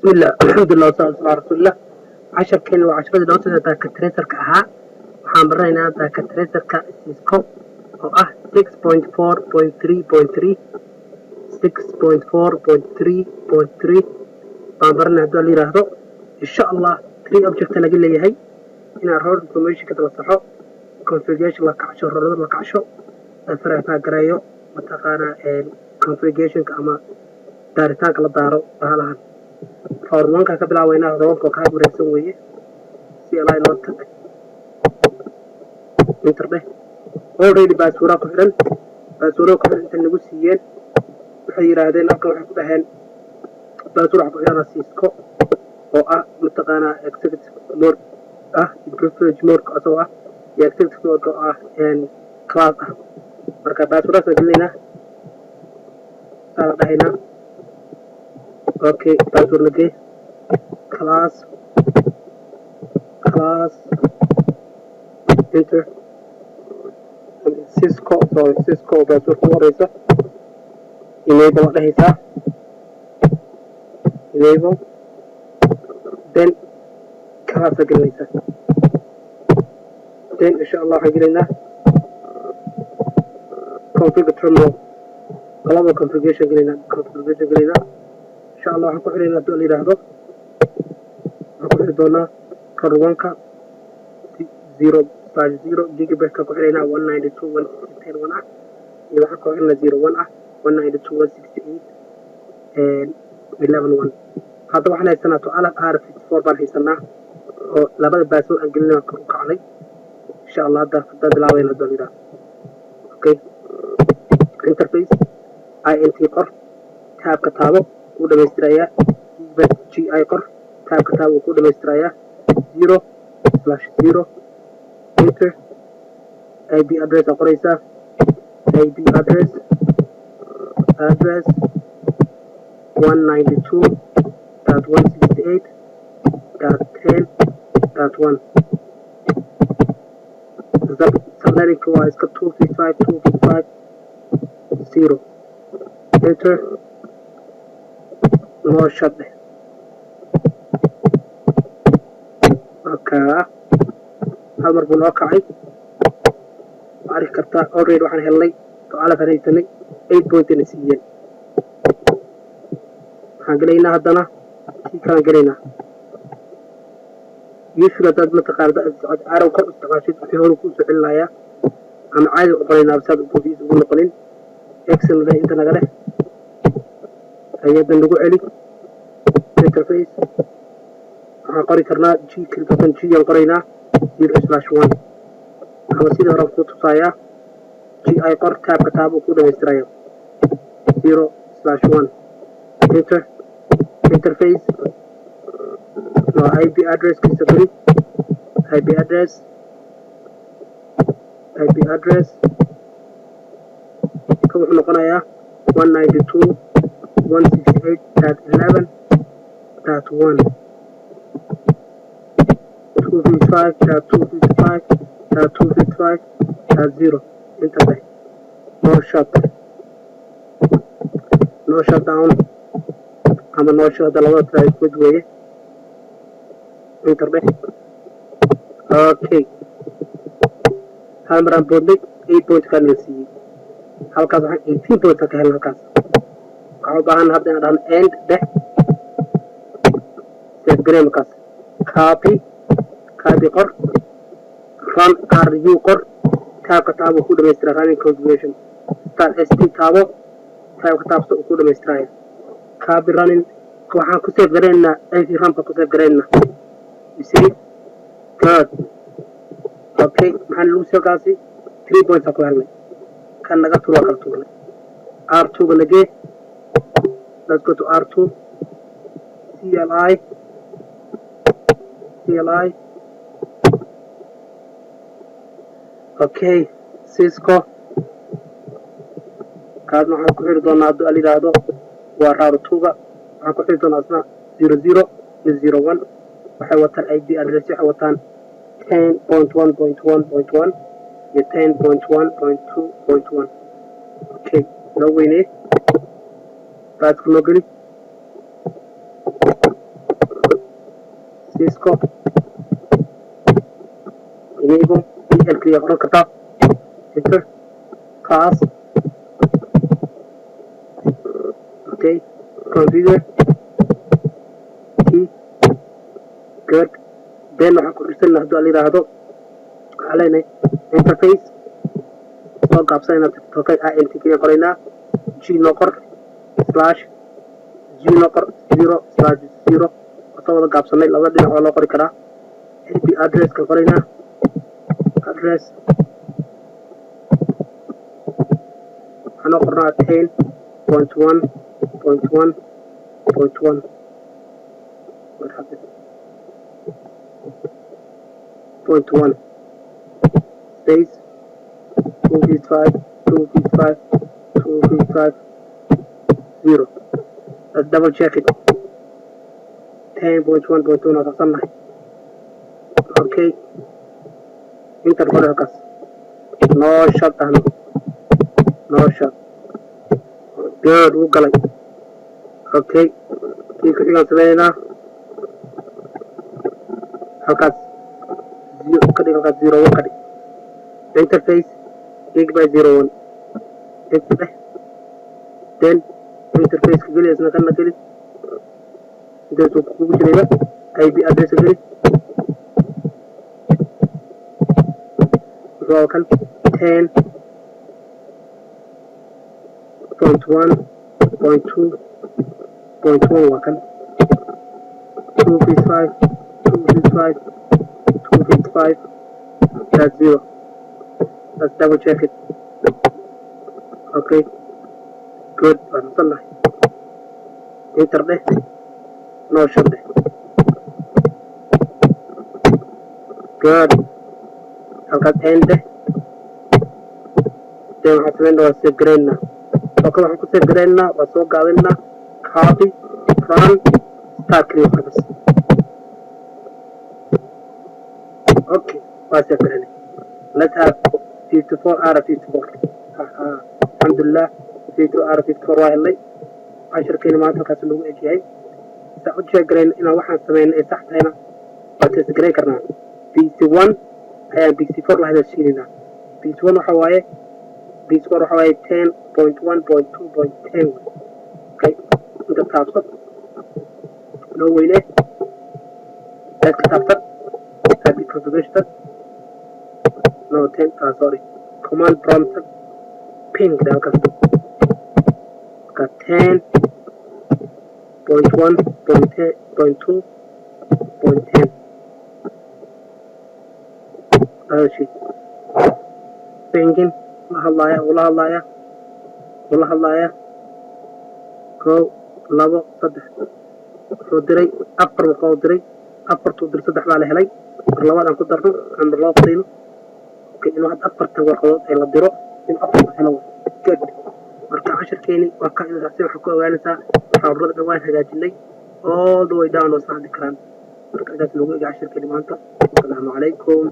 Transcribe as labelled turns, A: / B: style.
A: Bismillah, alxamdulilah, wasalaatu ala rasuulillah. Casharkeena waa casharadii loo socda Packet Tracerka ahaa. Waxaan baranaynaa Packet Tracerka Cisco oo ah 6.4.3.3. 6.4.3.3 baan baranay haddii la yidhaahdo, insha Allah. Three object laga leeyahay: inaan router informationka daba saxo, configuration la kacsho, routerada la kacsho, la verify gareeyo, mataqaanaa, configurationka ama daaritaanka la daaro bahalahan. Router one-ka ka bilaabaynaa. Router one-ka oo kaa wareegsan weeye. CLI noo tag, enter dheh. Already passwordaa ku xidhan. Passwordaa ku xidhan inta nagu siiyeen, waxay yidhaahdeen halkan, waxay ku dhaheen password waxa ku xidhana Cisco oo ah, mataqaanaa, executive mode ah, privilege mode asagoo ah iyo executive mode oo ah class ah. Marka passworddaas aan gelinaynaa, saa la dhahaynaa. Okay, password nagee, class, class, enter. Cisco, sorry, Cisco password ku horeysa. Enable waa dhahaysaa, enable, then classa gelinaysaa. Then, insha Allah, waxaan gelaynaa configure terminal, global configuration gelaynaa, configuration gelaynaa, insha Allah. Waxaan ku xidhaynaa, haddii la yidhaahdo, waxaan ku xidhi doonaa router one-ka 0/0 gigabyte ku xidhaynaa, 192.160.10.1 ah, iyo waxaan ku xidhaynaa 0/1 ah, 192.168.11.1. Hadda waxaan haysanaa 12 R54 baan haysanaa oo labada password aan gelinay kor u kacnay, insha Allah. Hadda bilaabayna, haddii la yidhaahdo. Okay, interface int qor, tabka taabo, wuu dhamaystirayaa. Gi qor, tabka taabo, wuu ku dhamaystirayaa. 0/0, enter. IP address aa qoraysaa, IP address 192.168.10.1. Subnettingka waa iska 255.255.0. Enter, no shut dheh. Markaa hal mar buu noo kacay, waa arki kartaa. Already waxaan helnay 12 aan haysanay, 8 point na siiyeen. Waxaan gelaynaa haddana kii kalaan gelaynaa. Usually haddaad, mataqaana, arrow kor isticmaashid, wixii hore kuu soo celinayaa, ama caadi u qoraynaa saad confuse ugu noqonin. Exit inta naga leh, hay-adda nagu celi. Interface waxaan qori karnaa g click, g aan qoraynaa, 0/1, ama sidii hore kuu tusaayaa, g i qor, tabka taab, uu ku dhamaystiraya. 0/1, enter. Interface waa IP addresskiisa geli, IP address, IP address ka wuxuu noqonayaa 192.168.11.1, 255.255.255.0. Inta dheh, no shut, no shut down ama no shut, labada tira isku mid weeye. Enter dheh. Okay, hal mar aan boodnay, 8 point kaa naga siiyey. Halkaas waxaan 18 point ka helnay. Halkaas waxaan u baahan hadda inaan dhahno end dheh, save garee. Markaas copy, copy qor, run ru qor, tabka taabo, ku dhamaystira running configuration. Start st taabo, tabka taabso, uu ku dhamaystiraya. Copy running waxaan ku save garaynaa, nvram-ka ku save garaynaa. You see? Good. Okay, maxaa lagu soo kaasi? 3 points ku helnay. Kan naga tur, waa kala tuurnay. R2 ga nagee. Let's go to R2. CLI, CLI. Okay, Cisco kaasna waxaan ku xiri doonaa, hadduu al yidhaahdo, waa router two-ga. Waxaan ku xiri doonaa isna 0/0 iyo 0/1. Waxay wataan IP address, waxay wataan 10.1.1.1 iyo 10.1.2.1. Okay, noo weynee, baaska noo geli. Cisco enable el keliya qoran kartaa. Enter kaas. Okay, configure t. Good. Then waxaan ku xirsanna hadduu ala yidhaahdo, waxaa leenahay interface, soo gaabsanayna tokay int keliya qoraynaa. G noo qor, slash g noo qor, 0/0. Soo wada gaabsanay, labada dhinac waa loo qori karaa. IP addresska qoraynaa. Address waxaa noo qornaa 10.1.1.1. What happened? .1 space 255 255 255 0. Let's double check it. 10.1.1 waa saxsannahay. Okay, enter qori halkaas. No shut ahno, no shut. Good, wuu galay. Okay, kii ku xigaan sameynaynaa. Halkaas zero ka dhig, halkaas 01 ka dhig. Interface gig by 01, enter dheh. Then interfaceka geli, isna kana geli. Intaasuu kugu jirayba IP address geli. Wuxuu kan 10.1.2.1 waa kan 255 255 255 dot 0. Let's double check it. Okay, good, waa saxsannahay. Enter dheh, no shut dheh. Good. Halkaas end dheh. Then waxaan sameynaa, waa save garaynaa. Okay, waxaan ku save garaynaa, waa soo gaabinaa, copy run start clear bas. Okay, waa save garaynay. Let's have 54 out of 54. Alxamdulilah, 52 out of 54 waa helnay. Cashirkeena maanta halkaas nagu eg yahay. Saa u check garayn inaan waxaan sameynay ay sax tahayna, waa test garayn karnaa. PC 1 ayaan PC 4 la hadalsiinaynaa. PC 1 waxa waaye, PC 4 waxa waaye 10.1.2.10. Okay, inta taabso, noo weyne, desktop tag, IP configuration tag. No, 10, sorry, command prompt tag, ping dhe halkaas. Marka 10.1.10.2.10 hadalshii pinging la hadlaaya, ula hadlaaya, ula hadlaaya. Kow, labo, saddex. Wuxuu diray afar warqood diray. Afartuu diray, saddex baa la helay. Mar labaad aan ku darno, aan mar laba fadhiino. Okay, inuu hadda afartan warqadood ee la diro, in afarta helo. Good. Marka cashirkeeni waa ka intaasi. Waxaa ku ogaanaysaa routerada dhan waan hagaajinay, all the way down waa isla hadli karaan. Marka intaas nagu ega cashirkeeni maanta. Asalaamu calaykum.